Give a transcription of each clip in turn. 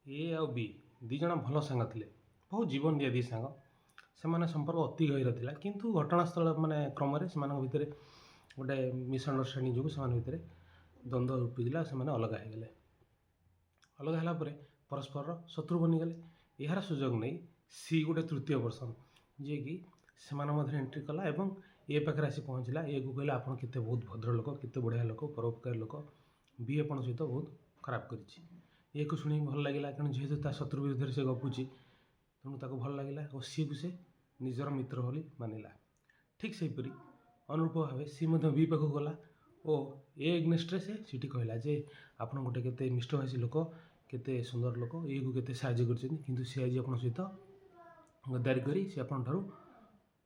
ଏ ଆଉ ବି ଦୁଇ ଜଣ ଭଲ ସାଙ୍ଗ ଥିଲେ, ବହୁତ ଜୀବନ ଦିଆ ଦୁଇ ସାଙ୍ଗ। ସେମାନେ ସମ୍ପର୍କ ଅତି ଗଭୀର ଥିଲା, କିନ୍ତୁ ଘଟଣାସ୍ଥଳ ମାନେ କ୍ରମରେ ସେମାନଙ୍କ ଭିତରେ ଗୋଟେ ମିସ୍ଅଣ୍ଡରଷ୍ଟାଣ୍ଡିଂ ଯୋଗୁଁ ସେମାନଙ୍କ ଭିତରେ ଦ୍ୱନ୍ଦ୍ୱ ଉପୁଜିଲା। ସେମାନେ ଅଲଗା ହେଇଗଲେ। ଅଲଗା ହେଲା ପରେ ପରସ୍ପରର ଶତ୍ରୁ ବନିଗଲେ। ଏହାର ସୁଯୋଗ ନେଇ ସି ଗୋଟେ ତୃତୀୟ ପର୍ସନ୍, ଯିଏକି ସେମାନଙ୍କ ମଧ୍ୟରେ ଏଣ୍ଟ୍ରି କଲା ଏବଂ ଏ ପାଖରେ ଆସି ପହଞ୍ଚିଲା। ଏକୁ କହିଲା, "ଆପଣ କେତେ ବହୁତ ଭଦ୍ର ଲୋକ, କେତେ ବଢ଼ିଆ ଲୋକ, ପରୋପକାରୀ ଲୋକ। ବି ଆପଣଙ୍କ ସହିତ ବହୁତ ଖରାପ କରିଛି।" ଏକୁ ଶୁଣିକି ଭଲ ଲାଗିଲା, କାରଣ ଯେହେତୁ ତା ଶତ୍ରୁ ବିରୁଦ୍ଧରେ ସେ ଗପୁଛି, ତେଣୁ ତାକୁ ଭଲ ଲାଗିଲା ଓ ସିକୁ ସେ ନିଜର ମିତ୍ର ବୋଲି ମାନିଲା। ଠିକ୍ ସେହିପରି ଅନୁରୂପ ଭାବେ ସି ମଧ୍ୟ ବି ପାଖକୁ ଗଲା ଓ ଏ ଏଗନେଷ୍ଟରେ ସେ ସେଠି କହିଲା ଯେ ଆପଣ ଗୋଟେ କେତେ ମିଷ୍ଟଭାଷୀ ଲୋକ, କେତେ ସୁନ୍ଦର ଲୋକ, ଏକୁ କେତେ ସାହାଯ୍ୟ କରିଛନ୍ତି, କିନ୍ତୁ ସେ ଆଜି ଆପଣଙ୍କ ସହିତ ଗଦ୍ଦାରି କରି ସେ ଆପଣଙ୍କ ଠାରୁ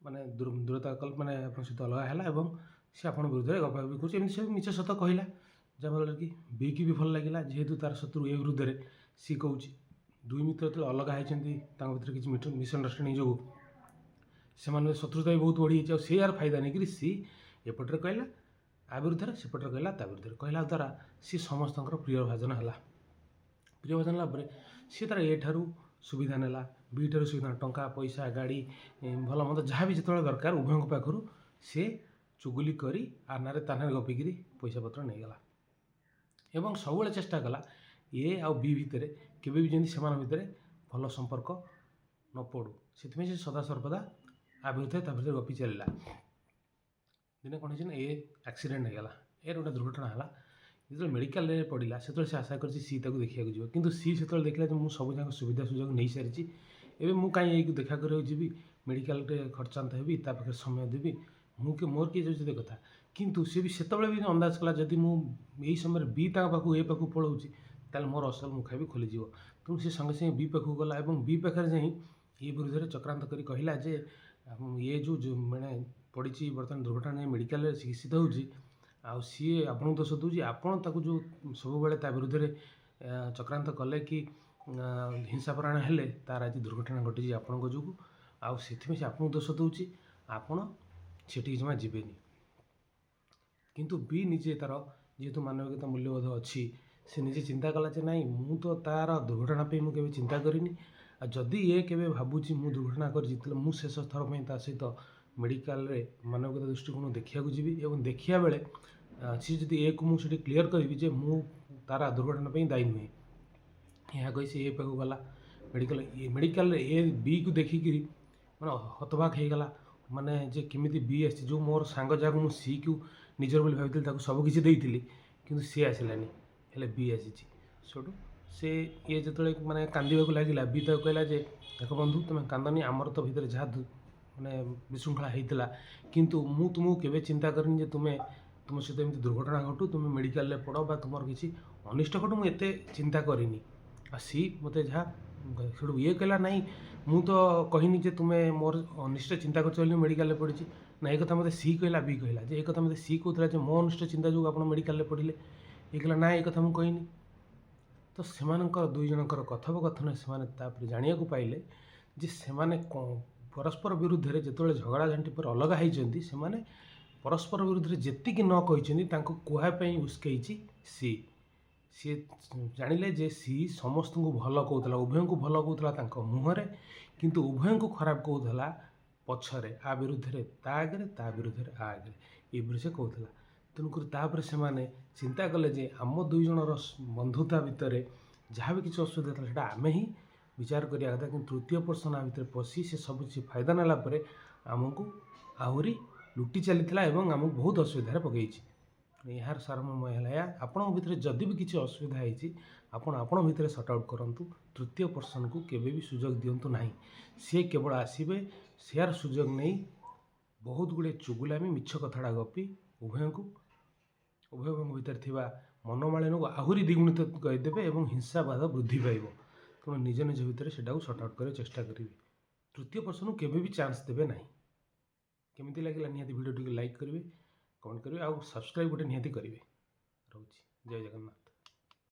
ମାନେ ଦୂରତା କଲ, ମାନେ ଆପଣଙ୍କ ସହିତ ଅଲଗା ହେଲା ଏବଂ ସେ ଆପଣଙ୍କ ବିରୁଦ୍ଧରେ ଗପାଗପି କରୁଛି। ଏମିତି ସବୁ ମିଛ ସତ କହିଲା, ଯାହାଫଳରେ କି ବିକି ବି ଭଲ ଲାଗିଲା, ଯେହେତୁ ତାର ଶତ୍ରୁ ଏ ବିରୁଦ୍ଧରେ ସି କହୁଛି। ଦୁଇ ମିତ୍ର ଯେତେବେଳେ ଅଲଗା ହେଇଛନ୍ତି, ତାଙ୍କ ଭିତରେ କିଛି ମିସ୍ଅଣ୍ଡରଷ୍ଟାଣ୍ଡିଂ ଯୋଗୁଁ ସେମାନଙ୍କ ଶତ୍ରୁତା ବି ବହୁତ ବଢ଼ିଯାଇଛି। ଆଉ ସେ ଏହାର ଫାଇଦା ନେଇକରି ସି ଏପଟରେ କହିଲା ଆ ବିରୁଦ୍ଧରେ, ସେପଟରେ କହିଲା ତା ବିରୁଦ୍ଧରେ। କହିଲା ଦ୍ୱାରା ସିଏ ସମସ୍ତଙ୍କର ପ୍ରିୟ ଭାଜନ ହେଲା। ପ୍ରିୟ ଭାଜନ ହେଲା ପରେ ସିଏ ତାର ଏ ଠାରୁ ସୁବିଧା ନେଲା, ବି ଠାରୁ ସୁବିଧା, ଟଙ୍କା ପଇସା, ଗାଡ଼ି, ଭଲ ମନ୍ଦ ଯାହା ବି ଯେତେବେଳେ ଦରକାର, ଉଭୟଙ୍କ ପାଖରୁ ସେ ଚୁଗୁଲି କରି ଆ ନାଁରେ ତା ନାଁରେ ଗପିକିରି ପଇସା ପତ୍ର ନେଇଗଲା ଏବଂ ସବୁବେଳେ ଚେଷ୍ଟା କଲା ଏ ଆଉ ବି ଭିତରେ କେବେ ବି ଯେମିତି ସେମାନଙ୍କ ଭିତରେ ଭଲ ସମ୍ପର୍କ ନ ପଡ଼ୁ। ସେଥିପାଇଁ ସେ ସଦା ସର୍ବଦା ଆ ବିରୁଦ୍ଧରେ ତା ବିରୁଦ୍ଧରେ ଗପି ଚାଲିଲା। ଦିନେ କ'ଣ ହେଇଛି ନା, ଏ ଆକ୍ସିଡେଣ୍ଟ ହେଇଗଲା। ଏର ଗୋଟେ ଦୁର୍ଘଟଣା ହେଲା। ଯେତେବେଳେ ମେଡ଼ିକାଲରେ ପଡ଼ିଲା, ସେତେବେଳେ ସେ ଆଶା କରିଛି ସି ତାକୁ ଦେଖିବାକୁ ଯିବ। କିନ୍ତୁ ସି ସେତେବେଳେ ଦେଖିଲା ଯେ ମୁଁ ସବୁ ଯାକ ସୁବିଧା ସୁଯୋଗ ନେଇସାରିଛି, ଏବେ ମୁଁ କାହିଁ ଏଇକୁ ଦେଖା କରିବାକୁ ଯିବି, ମେଡ଼ିକାଲରେ ଖର୍ଚ୍ଚାନ୍ତ ହେବି, ତା ପାଖରେ ସମୟ ଦେବି ମୁଁ କି ମୋର କିଏ ଯାଉଛି କଥା? କିନ୍ତୁ ସେ ବି ସେତେବେଳେ ବି ଅନ୍ଦାଜ କଲା, ଯଦି ମୁଁ ଏଇ ସମୟରେ ବି ତାଙ୍କ ପାଖକୁ ଏ ପାଖକୁ ପଳାଉଛି, ତାହେଲେ ମୋର ଅସଲ ମୁଖା ବି ଖୋଲିଯିବ। ତେଣୁ ସେ ସଙ୍ଗେ ସଙ୍ଗେ ବି ପାଖକୁ ଗଲା ଏବଂ ବି ପାଖରେ ଯାଇ ଏ ବିରୁଦ୍ଧରେ ଚକ୍ରାନ୍ତ କରି କହିଲା ଯେ ଇଏ ଯେଉଁ ମାନେ ପଡ଼ିଛି, ବର୍ତ୍ତମାନ ଦୁର୍ଘଟଣା ଯାଇ ମେଡ଼ିକାଲରେ ଚିକିତ୍ସିତ ହେଉଛି ଆଉ ସିଏ ଆପଣଙ୍କୁ ଦୋଷ ଦେଉଛି। ଆପଣ ତାକୁ ଯେଉଁ ସବୁବେଳେ ତା ବିରୁଦ୍ଧରେ ଚକ୍ରାନ୍ତ କଲେ କି ହିଂସାପରାୟଣ ହେଲେ, ତାର ଆଜି ଦୁର୍ଘଟଣା ଘଟିଛି ଆପଣଙ୍କ ଯୋଗୁଁ। ଆଉ ସେଥିପାଇଁ ସେ ଆପଣଙ୍କୁ ଦୋଷ ଦେଉଛି, ଆପଣ ସେଠିକି ଜମା ଯିବେନି। କିନ୍ତୁ ବି ନିଜେ ତାର ଯେହେତୁ ମାନବିକତା ମୂଲ୍ୟବୋଧ ଅଛି, ସେ ନିଜେ ଚିନ୍ତା କଲା ଯେ ନାଇଁ, ମୁଁ ତ ତାର ଦୁର୍ଘଟଣା ପାଇଁ ମୁଁ କେବେ ଚିନ୍ତା କରିନି। ଆଉ ଯଦି ଇଏ କେବେ ଭାବୁଛି ମୁଁ ଦୁର୍ଘଟଣା କରିଛି, ତାହେଲେ ମୁଁ ଶେଷ ଥର ପାଇଁ ତା ସହିତ ମେଡ଼ିକାଲରେ ମାନବିକତା ଦୃଷ୍ଟିକୋଣ ଦେଖିବାକୁ ଯିବି ଏବଂ ଦେଖିବା ବେଳେ ସିଏ ଯଦି ଏକୁ ମୁଁ ସେଠି କ୍ଲିଅର୍ କରିବି ଯେ ମୁଁ ତାର ଦୁର୍ଘଟଣା ପାଇଁ ଦାୟୀ ନୁହେଁ। ଏହା କହି ସେ ଏ ପାଖକୁ ଗଲା ମେଡ଼ିକାଲ। ମେଡ଼ିକାଲରେ ଏ ବିକୁ ଦେଖିକିରି ମାନେ ହତବାକ ହେଇଗଲା, ମାନେ ଯେ କେମିତି ବି ଆସିଛି? ଯେଉଁ ମୋର ସାଙ୍ଗ, ଯାହାକୁ ମୁଁ ସିକୁ ନିଜର ବୋଲି ଭାବିଥିଲି, ତାକୁ ସବୁ କିଛି ଦେଇଥିଲି, କିନ୍ତୁ ସିଏ ଆସିଲାନି, ହେଲେ ବି ଆସିଛି। ସେଇଠୁ ସେ ଇଏ ଯେତେବେଳେ ମାନେ କାନ୍ଦିବାକୁ ଲାଗିଲା, ବି ତାକୁ କହିଲା ଯେ ଦେଖ ବନ୍ଧୁ, ତୁମେ କାନ୍ଦନି। ଆମର ତ ଭିତରେ ଯାହା ମାନେ ବିଶୃଙ୍ଖଳା ହେଇଥିଲା, କିନ୍ତୁ ମୁଁ ତୁମକୁ କେବେ ଚିନ୍ତା କରିନି ଯେ ତୁମେ ତୁମ ସହିତ ଏମିତି ଦୁର୍ଘଟଣା ଘଟୁ, ତୁମେ ମେଡ଼ିକାଲରେ ପଡ଼ ବା ତୁମର କିଛି ଅନିଷ୍ଟ ଘଟୁ, ମୁଁ ଏତେ ଚିନ୍ତା କରିନି। ଆଉ ସି ମୋତେ ଯାହା ସେଠୁ ଇଏ କହିଲା, ନାହିଁ, ମୁଁ ତ କହିନି ଯେ ତୁମେ ମୋର ଅନିଷ୍ଟ ଚିନ୍ତା କରୁଛ ବୋଲି ମେଡ଼ିକାଲରେ ପଡ଼ିଛି ନା। ଏ କଥା ମୋତେ ସି କହିଲା। ବି କହିଲା ଯେ ଏ କଥା ମୋତେ ସି କହୁଥିଲା ଯେ ମୋ ଅନିଷ୍ଟ ଚିନ୍ତା ଯୋଗୁଁ ଆପଣ ମେଡ଼ିକାଲରେ ପଡ଼ିଲେ। ଇଏ କହିଲା, ନା, ଏ କଥା ମୁଁ କହିନି। ତ ସେମାନଙ୍କର ଦୁଇ ଜଣଙ୍କର କଥୋପକଥନ ସେମାନେ ତାପରେ ଜାଣିବାକୁ ପାଇଲେ ଯେ ସେମାନେ ପରସ୍ପର ବିରୁଦ୍ଧରେ ଯେତେବେଳେ ଝଗଡ଼ା ଝାଣ୍ଟି ପରେ ଅଲଗା ହେଇଛନ୍ତି, ସେମାନେ ପରସ୍ପର ବିରୁଦ୍ଧରେ ଯେତିକି ନ କହିଛନ୍ତି, ତାଙ୍କୁ କୁହା ପାଇଁ ଉସ୍କେଇଛି ସି। ସିଏ ଜାଣିଲେ ଯେ ସି ସମସ୍ତଙ୍କୁ ଭଲ କହୁଥିଲା, ଉଭୟଙ୍କୁ ଭଲ କହୁଥିଲା ତାଙ୍କ ମୁହଁରେ, କିନ୍ତୁ ଉଭୟଙ୍କୁ ଖରାପ କହୁଥିଲା ପଛରେ, ଆ ବିରୁଦ୍ଧରେ ତା ଆଗରେ, ତା ବିରୁଦ୍ଧରେ ଆ ଆଗରେ, ଏପରି ସେ କହୁଥିଲା। ତେଣୁକରି ତାପରେ ସେମାନେ ଚିନ୍ତା କଲେ ଯେ ଆମ ଦୁଇ ଜଣର ବନ୍ଧୁତା ଭିତରେ ଯାହା ବି କିଛି ଅସୁବିଧା ଥିଲା, ସେଇଟା ଆମେ ହିଁ ବିଚାର କରିବା କଥା। କିନ୍ତୁ ତୃତୀୟ ପର୍ସନ୍ ଆ ଭିତରେ ପଶି ସେ ସବୁ କିଛି ଫାଇଦା ନେଲା ପରେ ଆମକୁ ଆହୁରି ଲୁଟି ଚାଲିଥିଲା ଏବଂ ଆମକୁ ବହୁତ ଅସୁବିଧାରେ ପକାଇଛି। ଏହାର ସାରମର୍ମ ହେଲା ଏହା, ଆପଣଙ୍କ ଭିତରେ ଯଦି ବି କିଛି ଅସୁବିଧା ହେଇଛି, ଆପଣ ଆପଣଙ୍କ ଭିତରେ ସର୍ଟ ଆଉଟ୍ କରନ୍ତୁ। ତୃତୀୟ ପର୍ସନ୍କୁ କେବେ ବି ସୁଯୋଗ ଦିଅନ୍ତୁ ନାହିଁ। ସିଏ କେବଳ ଆସିବେ, ସେୟାର ସୁଯୋଗ ନେଇ ବହୁତ ଗୁଡ଼ିଏ ଚୁଗୁଲାମି, ମିଛ କଥାଟା ଗପି ଉଭୟଙ୍କୁ, ଉଭୟଙ୍କ ଭିତରେ ଥିବା ମନୋମାଳିନ୍ୟକୁ ଆହୁରି ଦ୍ୱିଗୁଣିତ କରିଦେବେ ଏବଂ ହିଂସାବାଦ ବୃଦ୍ଧି ପାଇବ। ତେଣୁ ନିଜ ନିଜ ଭିତରେ ସେଇଟାକୁ ସର୍ଟ ଆଉଟ୍ କରିବାକୁ ଚେଷ୍ଟା କରିବେ। ତୃତୀୟ ପର୍ସନକୁ କେବେ ବି ଚାନ୍ସ ଦେବେ ନାହିଁ। କେମିତି ଲାଗିଲା, ନିହାତି ଭିଡ଼ିଓ ଟିକେ ଲାଇକ୍ କରିବେ, କମେଣ୍ଟ କରିବେ ଆଉ ସବସ୍କ୍ରାଇବ୍ ଗୋଟେ ନିହାତି କରିବେ। ରହୁଛି, ଜୟ ଜଗନ୍ନାଥ।